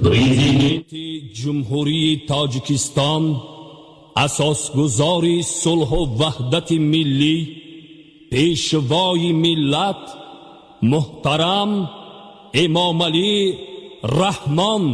Президенти Ҷумҳурии Тоҷикистон, асосгузори сулҳу ваҳдати миллӣ, Пешвои миллат муҳтарам Эмомалӣ Раҳмон.